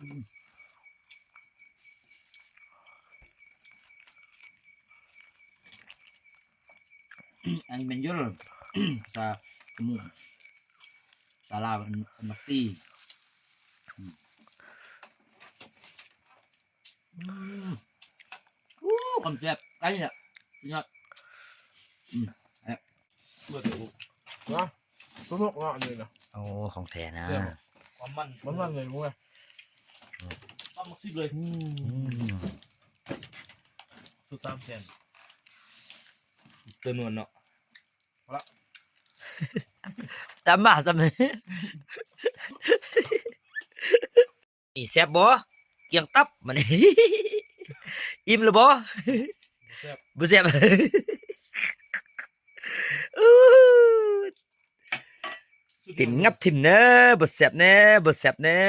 ອັນນີ້ແມ່ນຢູ່ ສາໝູ ສາລາວ ອັນ ອັນໝາກຕີ ອືມ ອືມ ອູ້ ຄວາມແຊບ ໄກ່ນີ້ ສຸດຍອດ ອືມ ເນາະ ສະໜຸກເນາະ ອັນນີ້ນະ ໂອ້ ຂອງແທ້ນະ ແຊບ ຫວານມັນ ມັນມັນເລີຍ ໂອ້ຍ ປັບໝາກສິບເລີຍ ອືມ ສຸດສາມແສນ ມິສເຕີນວນເນາະ ເອົາລະ ຕາມມາຊ້ຳນີ້ ນີ້ແຊບບໍ່? ກຽງຕັບ ມັນ ອີ່ມແລ້ວບໍ່? ບໍ່ແຊບ ບໍ່ແຊບ ອູ້ ຕີນຫງັບຖິ້ມເດີ ບໍ່ແຊບແນ່ ບໍ່ແຊບແນ່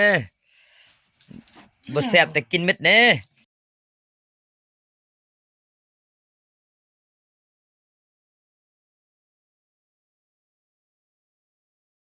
ບໍ່ແຊບແຕ່ກິນເມັດແນ່